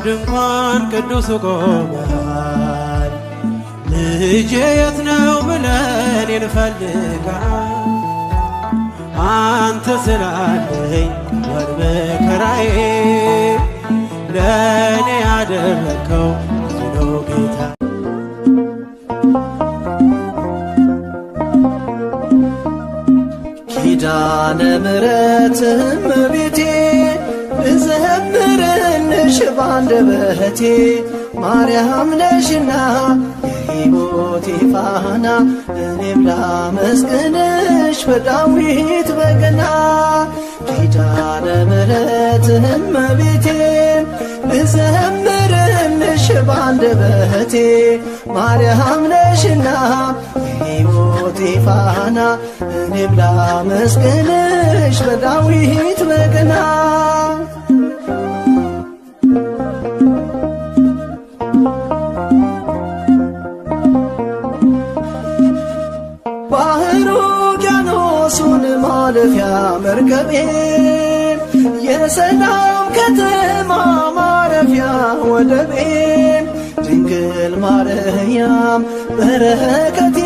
ድንኳን ቅዱስ ቆመሃል። ልጄ የት ነው ብለን እንፈልጋል። አንተ ስላለኝ ወር መከራዬ ለእኔ ያደረግከው ብዙ ነው ጌታ። ኪዳነ ምሕረት እመቤቴ ልዘምርልሽ ባንደበቴ፣ ማርያም ነሽና የሕይወቴ ፋና፣ እኔም ላመስግንሽ በዳዊት በገና። ኪዳነ ምሕረት እመቤቴ ልዘምርልሽ ባንደበቴ፣ ማርያም ነሽና የሕይወቴ ፋና፣ እኔም ላመስግንሽ በዳዊት በገና። ባህሩ ውቅያኖሱን ማለፊያ መርከቤ፣ የሰላም ከተማ ማረፊያ ወደቤ፣ ድንግል ማርያም በረከቴ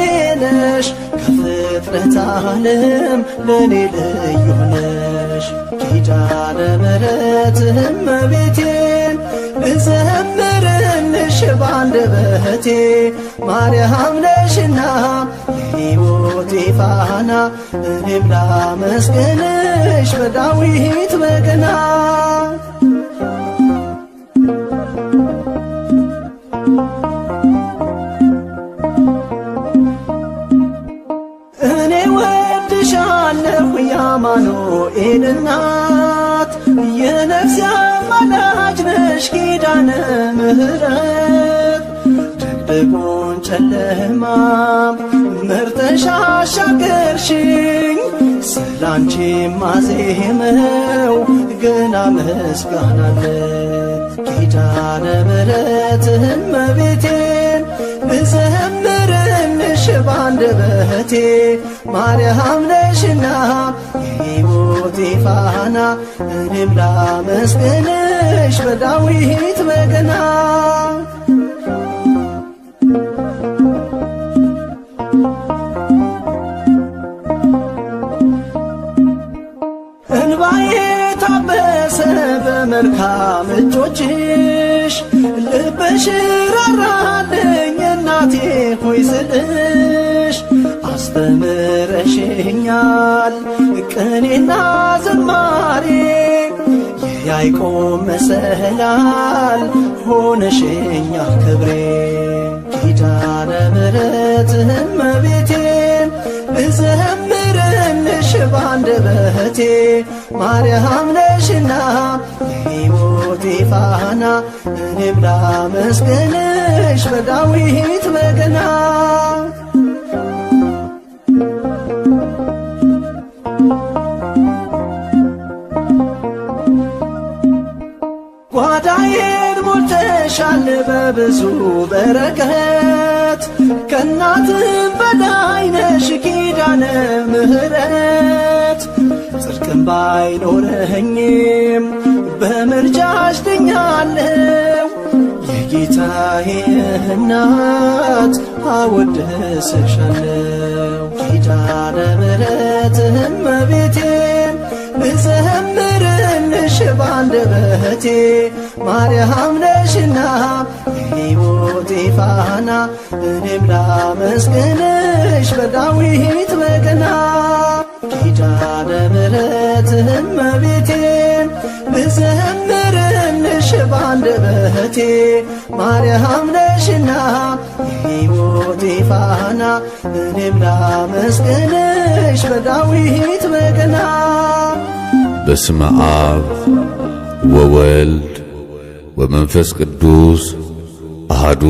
ነሽ፣ ከፍጥረት ዓለም ለእኔ ልዩ ነሽ። ኪዳነ ምሕረት እመቤቴ ልዘምርልሽ ባንደበቴ፣ ማርያም ነሽና የሕይወቴ ፋና፣ እኔም ላመስግንሽ በዳዊት በገና። እኔ ወድሻለሁ የአማኑኤል እናት፣ የነፍሴ አማላጅ ነሽ ኪዳነ ምሕረት። ድቅድቁን ጨለማ መርጠሽ አሻገርሽኝ፣ ስላንቺ ማዜመው ገና ምስጋና አለ። ኪዳነ ምሕረት እመቤቴ ልዘምርልሽ ባንደበቴ፣ ማርያም ነሽና የሕይወቴ ፋና፣ እኔም ላመስግንሽ በዳዊት በገና። እንባዬ ታበሰ በመልካም እጆችሽ፣ ልብሽ ራራልኝ እናቴ ሆይ ስልሽ፣ አስተምረሽኛል ቅኔና ዝማሬ፣ የያዕቆብ መሰላል ሆነሽኛል ክብሬ። ኪዳነ ምሕረት እመቤቴ ልዘምርልሽ ባንደበቴ፣ ማርያም ነሽና የሕይወቴ ፋና፣ እኔም ላመስግንሽ በዳዊት በገና። ጓዳዬን ሞልተሻል በብዙ በረከት፣ ከእናትም በላይ ነሽ ኪዳነ ምሕረት። ጽድቅም ባይኖረኝም በምልጃሽ ድኛለሁ፣ የጌታዬ እናት አወድስሻለሁ። ኪዳነ ምሕረት እመቤቴ ልዘምርልሽ ባንደበቴ፣ ማርያም ነሽና የሕይወቴ ፋና፣ እኔም ላመስግንሽ በዳዊት በገና። ኪዳነ ምሕረት እመቤቴ ልዘምርልሽ ባንደበቴ፣ ማርያም ነሽና የሕይወቴ ፋና፣ እኔም ላመስግንሽ በዳዊት በገና። በስመ አብ ወወልድ ወመንፈስ ቅዱስ አሐዱ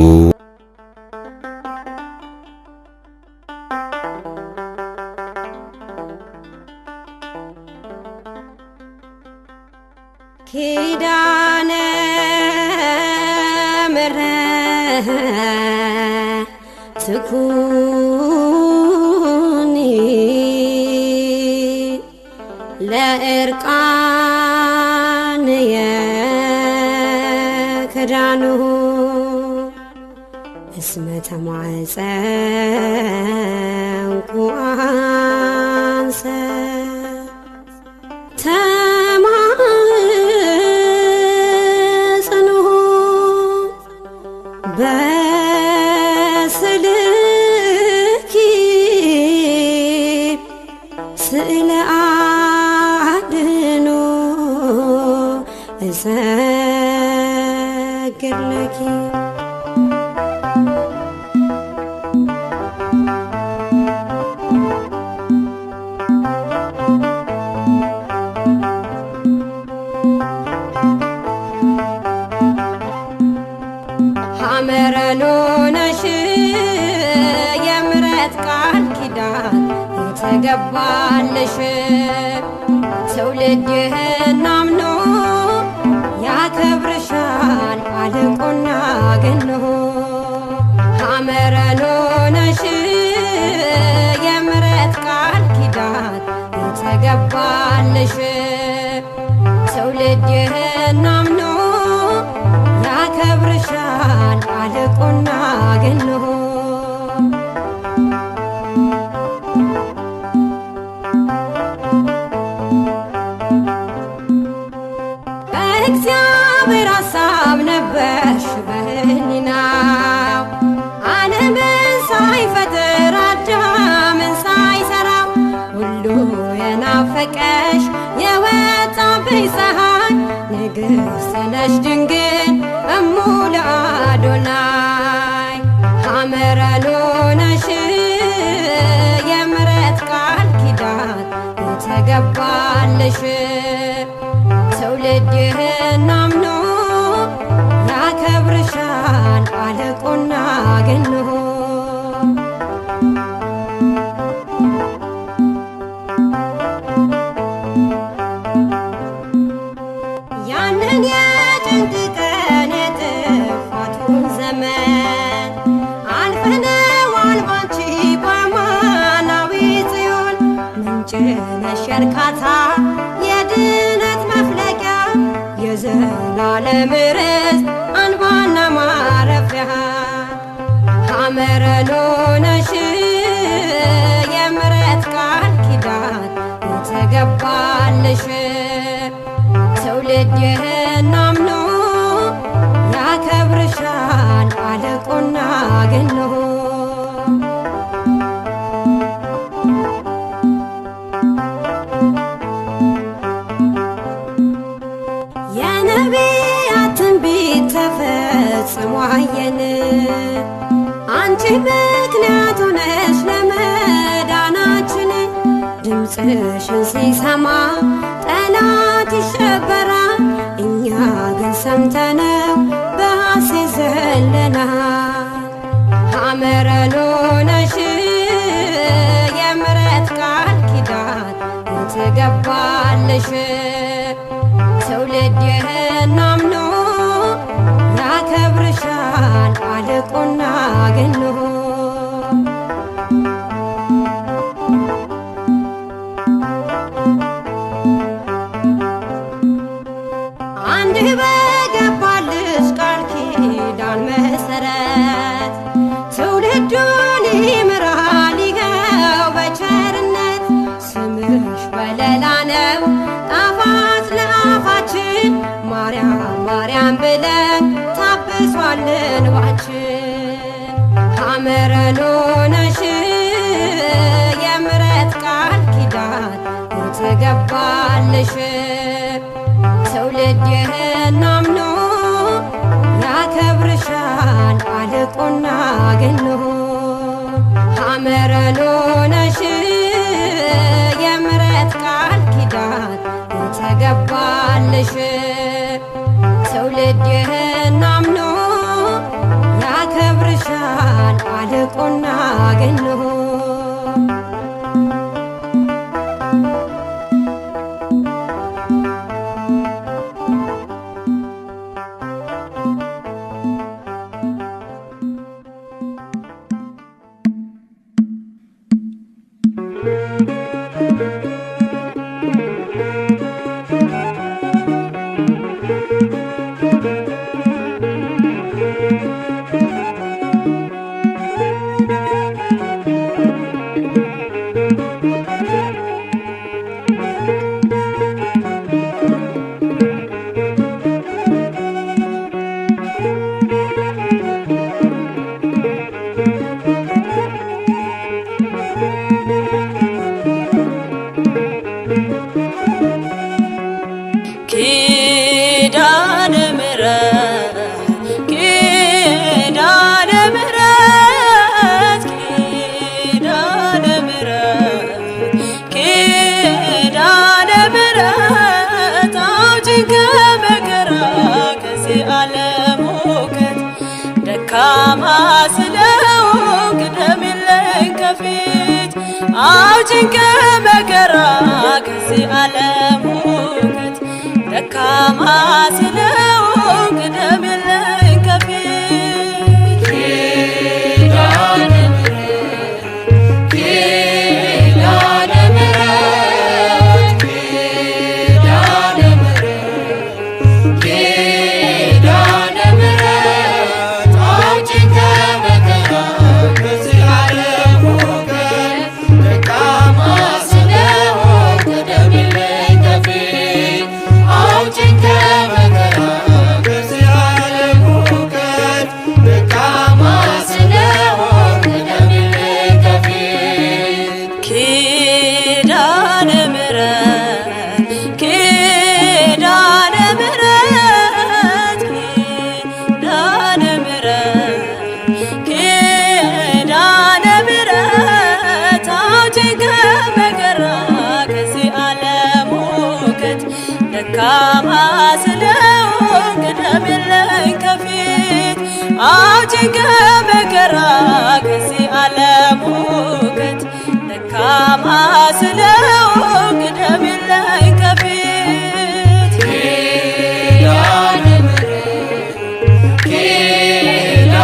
ኪዳነ ምሕረት ትኩኒ ለእርቃንየ ክዳኑ እስመ ተማፀንኩ አንሰ ተማጽኖ በስልኪ ስእለ አድኖ እሰግድ ለኪ። ሐመረኖ ነሽ የምሕረት ቃል ኪዳን የተገባልሽ፣ ትውልድ ይህን አምኖ ያከብርሻል አልቆና ገኖ። ሐመረኖ ነሽ የምሕረት ቃል ኪዳን የተገባልሽ፣ ትውልድ ይህን አምኖ ያከብርሻል አልቆና ገኖ። በእግዚአብሔር ሐሳብ ነበርሽ በሕሊናው፣ ዓለምን ሳይፈጥር አዳምን ሳይሠራው፣ ሁሉ የናፈቀሽ የወጣብሽ ፀሐይ፣ ንግሥት ነሽ ድንግል እሙ ለአዶናይ። ሐመረኖ ነሽ የምሕረት ቃል ኪዳን የተገባልሽ፣ ትውልድ ይህን አምኖ ያከብርሻል አልቆና ገኖ። ያንን የጭንቅ ቀን የጥፋቱን ዘመን አልፈነዋል ባንቺ በአማናዊ ጽዮን። ምንጭ ነሽ የእርካታ የድነት መፍለቂያ፣ የዘላለም ርስት አንባና ማረፊያ። ሐመረኖ ነሽ የምሕረት ቃል ኪዳን የተገባልሽ፣ ትውልድ ይህን አምኖ ያከብርሻል አልቆና ገኖ። የነቢያት ትንቢት ተፈጽሞ አየን፣ አንቺ ምክንያት ሆነሽ ለመዳናችን። ድምፅሽን ሲሰማ ጠላት ይሸበራል፣ እኛ ግን ሰምተነው በሐሴት ዘለናል። ሐመረኖ ነሽ የምሕረት ቃል ኪዳን የተገባልሽ፣ ትውልድ ይህን አምኖ ያከብርሻል አልቆና ገኖ። አንድ በገባልሽ ቃል ኪዳን መሰረት ትውልዱን ይምራል ይኸው በቸርነት። ስምሽ ወለላ ነው ጣፋጭ ለአፋችን፣ ማርያም ማርያም ብለን ታብሷል እንባችን። ሐመረኖ ነሽ የምሕረት ቃል ኪዳን የተገባልሽ፣ ትውልድ ይህን አምኖ ያከብርሻል አልቆና ገኖ። ሐመረኖ ነሽ የምሕረት ቃል ኪዳን የተገባልሽ፣ ትውልድ ይህን አምኖ ያከብርሻል አልቆና ገኖ። አውጪኝ ከመከራ ከዚህ ዓለም ሁከት ደካማ ስለሆንኩ ቅደሚልኝ ከፊት። ኪዳነ ምሕረት ኪዳነ ምሕረት ኪዳነ ምሕረት ኪዳነ ምሕረት አውጪኝ ከመከራ ከዚህ ዓለም ሁከት ደካማ ስለሆንኩ ቅደሚልኝ ከፊት። አውጪኝ ከመከራ ከዚህ ዓለም ሁከት ደካማ ስለሆንኩ ቅደሚልኝ ከፊት። ኪዳነ ምሕረት ኪዳነ ምሕረት ኪዳነ ምሕረት ኪዳነ ምሕረት አውጪኝ ከመከራ ከዚህ ዓለም ሁከት ደካማ ስለሆንኩ ቅደሚልኝ ከፊት። አውጪኝ ከመከራ ከዚህ ዓለም ሁከት ደካማ ስለሆንኩ ቅደሚልኝ ከፊት። ኪዳነ ምሕረት ኪዳነ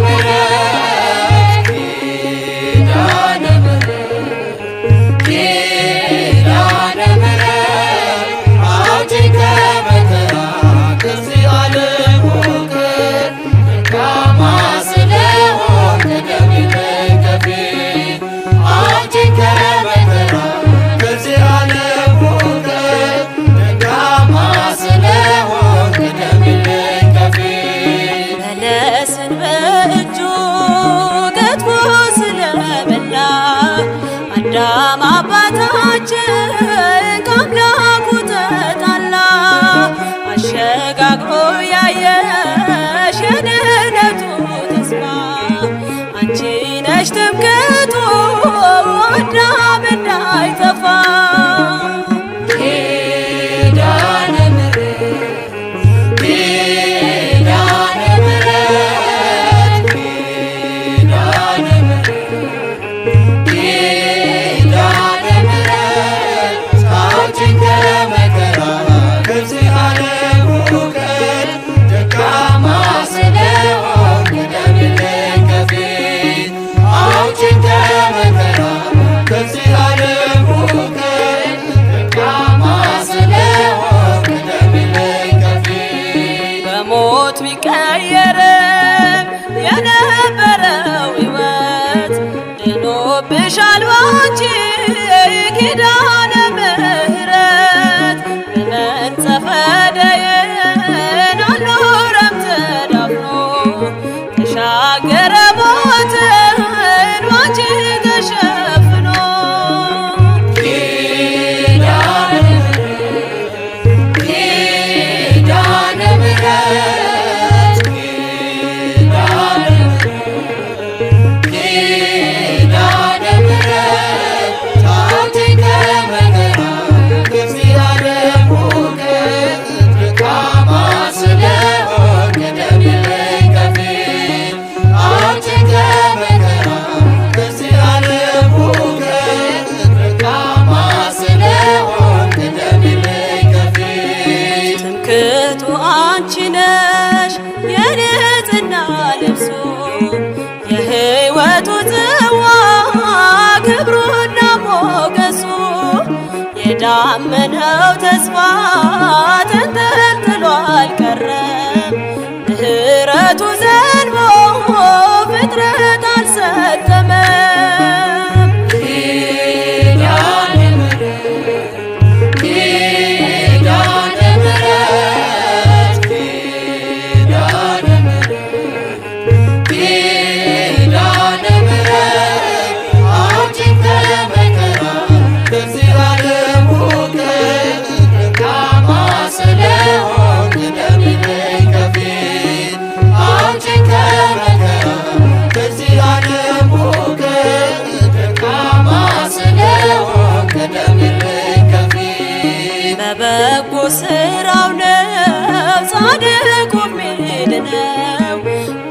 ምሕረት ኪዳነ ምሕረት ኪዳነ ምሕረት አውጪኝ ከመከራ ከዚህ ዓለም ሁከት ደካማ ስለሆንኩ ቅደሚልኝ ከፊት። አውጪኝ ከመከራ ከዚህ ዓለም ሁከት ደካማ ስለሆንኩ ቅደሚልኝ ከፊት። በለስን በእጁ ቀጥፎ ስለበላ አዳም አባታችን ከአምላኩ ተጣላ። አሸጋግሮ ያየሽ የድኅነቱ ተስፋ አንቺ ነሽ ትምክህቱ አዳም እንዳይጠፋ። ኪዳነ ምሕረት ኪዳነ ምሕረት ኪዳነ ምሕረት ኪዳነ ምሕረት አውጪኝ ከመከራ ከዚህ ዓለም ሁከት ደካማ ስለሆንኩ ቅደሚልኝ ከፊት። አውጪኝ ከመከራ ከዚህ ዓለም ሁከት ደካማ ስለሆንኩ ቅደሚልኝ ከፊት። በሞት ቢቀየርም የነበረው ሕይወት ድኖብሻል ባንቺ ኪዳነ ምሕረት። በመንጸፈ ደይን አልኖረም ተዳፍኖ ተሻገረ ሞትን ባንቺ ተሸፍኖ። ኪዳነ ምሕረት ኪዳነ ምሕረት ኪዳነ ምሕረት ኪዳነ ምሕረት አውጪኝ ከመከራ ከዚህ ዓለም ሁከት ደካማ ስለሆንኩ ቅደሚልኝ ከፊት። አውጪኝ ከመከራ ከዚህ ዓለም ሁከት ደካማ ስለሆንኩ ቅደሚልኝ ከፊት። ትምክህቱ አንቺ ነሽ የንጽሕና ልብሱ የሕይወቱ ጽዋ ክብሩና ሞገሱ የዳመነው ተስፋ ተንጠልጥሎ አልቀረም ምሕረቱ ዘንቦ ፍጥረት አልሰጠመም። ኪዳነ ምሕረት ኪዳነ ምሕረት ኪዳነ ምሕረት ኪዳነ ምሕረት አውጪኝ ከመከራ ከዚህ ዓለም ሁከት ደካማ ስለሆንኩ ቅደሚልኝ ከፊት። አውጪኝ ከመከራ ከዚህ ዓለም ሁከት ደካማ ስለሆንኩ ቅደሚልኝ ከፊት። በበጎ ስራው ነው ጻድቁ የሚድነው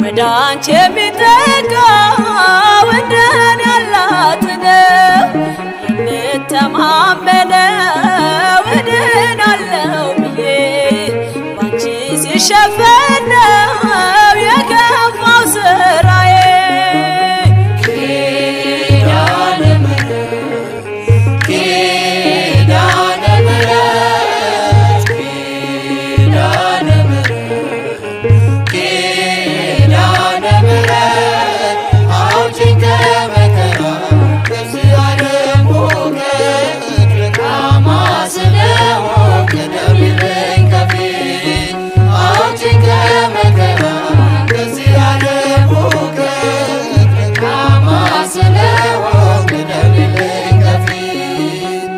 ወደ አንቺ የሚጠጋ እንደኔ ያላትነው። የታመነው እድናለሁ ብዬ ባንቺ ሲሸፈን ነው የከፋው ስራዬ። ኪዳነ ምሕረት ኪዳነ ምሕረት ኪዳነ ምሕረት ኪዳነ ምሕረት አውጪኝ ከመከራ ከዚህ ዓለም ሁከት ደካማ ስለሆንኩ ቅደሚልኝ ከፊት አውጪኝ ከመከራ ከዚህ ዓለም ሁከት ደካማ ስለሆንኩ ቅደሚልኝ ከፊት።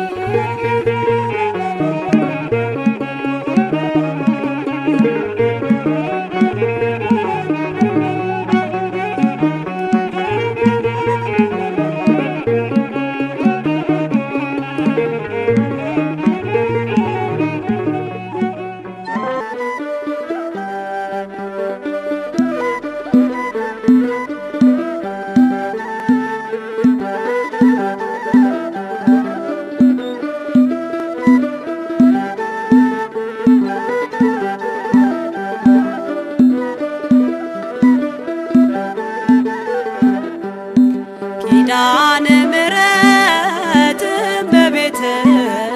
ኪዳነ ምሕረት እመቤት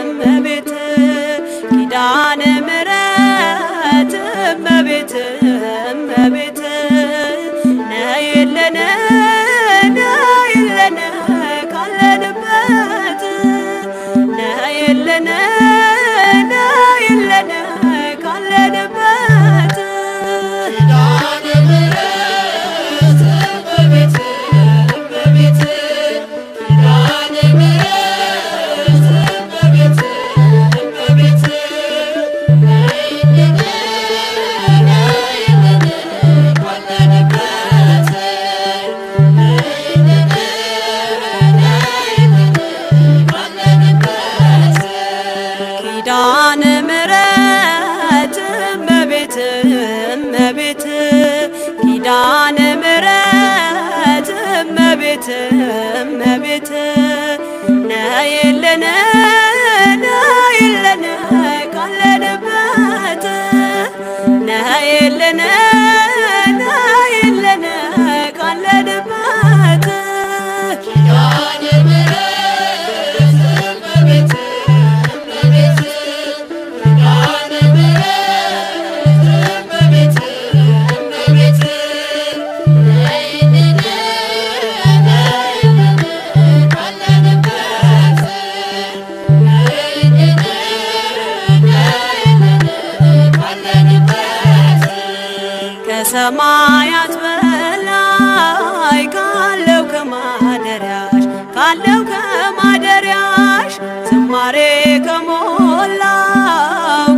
እመቤት ኪዳነ ምሕረት እመቤት እመቤት ነይልን ነይልን ካለንበት ነይልን ነይልን ካለንበት። ኪዳነ ምሕረት እመቤት እመቤት ኪዳነ ምሕረት እመቤት እመቤት ነይልን ነይልን ካለንበት ነይልን ነይልን ካለንበት። ኪዳነ ምሕረት እመቤት እመቤት ኪዳነ ምሕረት እመቤት እመቤት ነይልን ነይልን ካለንበት ነይልን ነይልን ካለንበት። ኪዳነ ምሕረት እመቤት እመቤት ኪዳነ ምሕረት እመቤት እመቤት ነይልን ነይልን ካለንበት ነይልን ነይልን ካለንበት። ከሰማያት በላይ ካለው ከማደሪያሽ ካለው ከማደሪያሽ ዝማሬ ከሞላው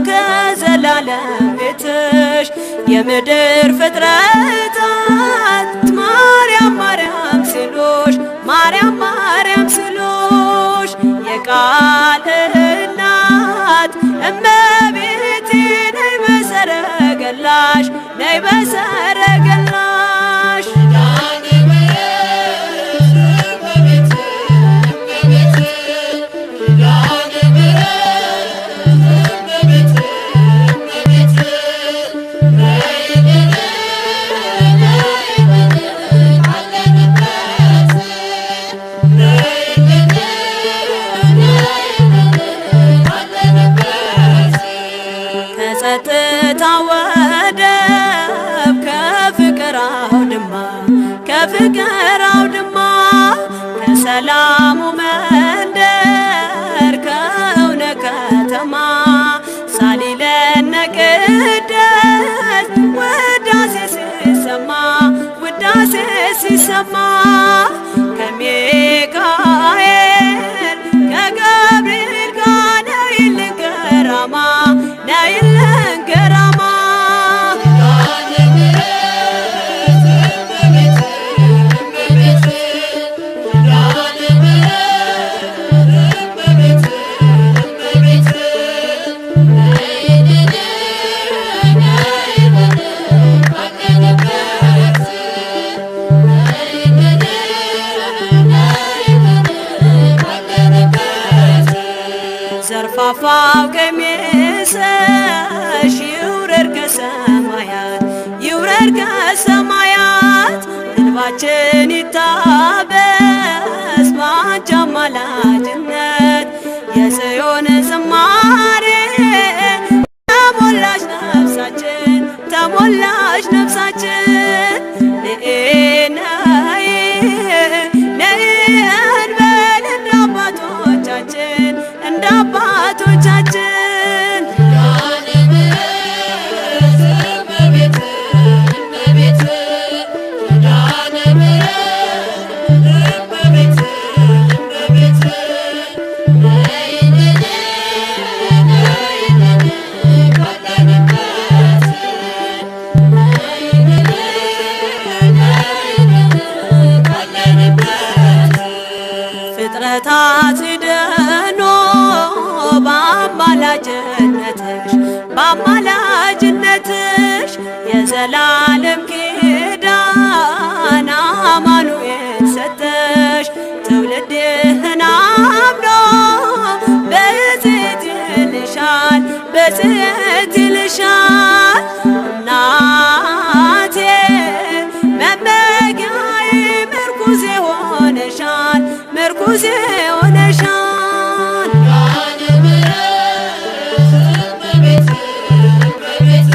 ከዘላለም ቤትሽ የምድር ፍጥረታት ማርያም ማርያም ሲሉሽ ማርያም ማርያም ሲሉሽ የቃል እናት እመቤቴ ነይ በሰረገላሽ ነይ በሰረገላሽ። ኪዳነ ምሕረት እመቤት እመቤት ኪዳነ ምሕረት እመቤት እመቤት ነይልን ነይልን ካለንበት ነይልን ነይልን ካለንበት። ከጸጥታ ወደብ ከፍቅር አውድማ ከፍቅር አውድማ ከሰላሙ መንደር ከእውነት ከተማ ሳሊለነ ቅድስት ውዳሴ ሲሰማ ውዳሴ ሲሰማ ከሚካኤል ከገብርኤል ጋር ነይልን ገራማ ነይልን ገራማ። ኪዳነ ምሕረት እመቤት እመቤት ኪዳነ ምሕረት እመቤት እመቤት ነይልን ነይልን ካለንበት ነይልን። ዘርፋፋው ቀሚስሽ ይውረድ ከሰማያት ይውረድ ከሰማያት እንባችን ይታበስ ባንቺ አማላጅነት የጽዮን ዝማሬ ተሞላሽ ነፍሳችን ተሞላሽ ነፍሳችን ነይ ነይ እንበል እንደ አባቶቻችን እንደ አባቶቻችን ኪዳነ ምሕረት እመቤት እመቤት ኪዳነ ምሕረት እመቤት እመቤት ነይልን ነይልን ካለንበት ነይልን ነይልን ካለንበት ፍጥረታት ድኖ በአማላጅነትሽ በአማላጅነትሽ የዘላለም ኪዳን አማኑኤል ሰጠሽ ትውልድህን አምኖ ብፅዕት ይልሻል ብፅዕት ይልሻል እናቴ መመኪያዬ ምርኩዜ ሆነሻል ምርኩዜ ሆነሻል ኪዳነ ምሕረት እመቤት እመቤት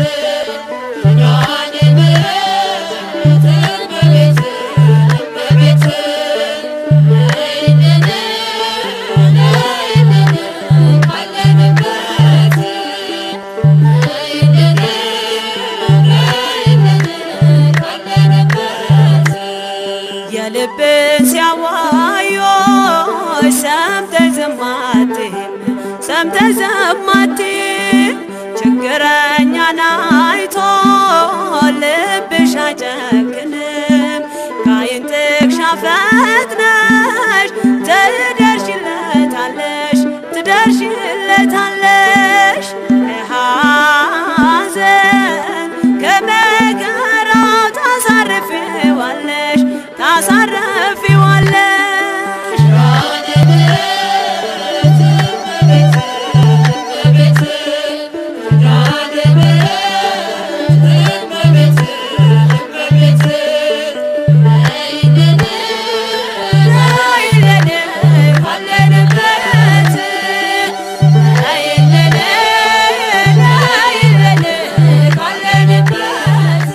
ኪዳነ ምሕረት እመቤት እመቤት ነይልን ነይልን ካለንበት ነይልን ነይልን ካለንበት የልብን ሲያዋዮች ሰምተሽ ዝም አትይም ሰምተሽ ዝም አትይም ችግረኛን አይቶ ልብሽ አይጨክንም ከዓይን ጥቅሻ ፈጥነሽ ትደርሺለታለሽ ትደርሺለታለሽ ከሐዘን ከመከራው ታሳርፊዋለሽ ታሳርፊዋለሽ ኪዳነ ምሕረት እመቤት እመቤት ኪዳነ ምሕረት እመቤት እመቤት ነይልን ነይልን ካለንበት ነይልን ነይልን ካለንበት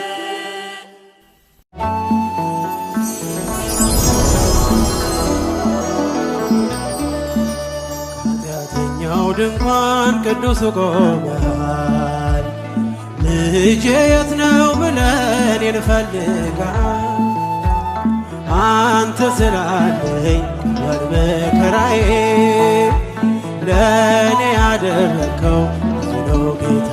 ኃጢአተኛው ድንኳን ቅዱሱ ቆመሃል። ልጄ የት ነው ብለን እንፈልጋል። አንተ ስላለኝ ወር መከራዬ ለእኔ ያደረግከው ብዙ ነው ጌታ።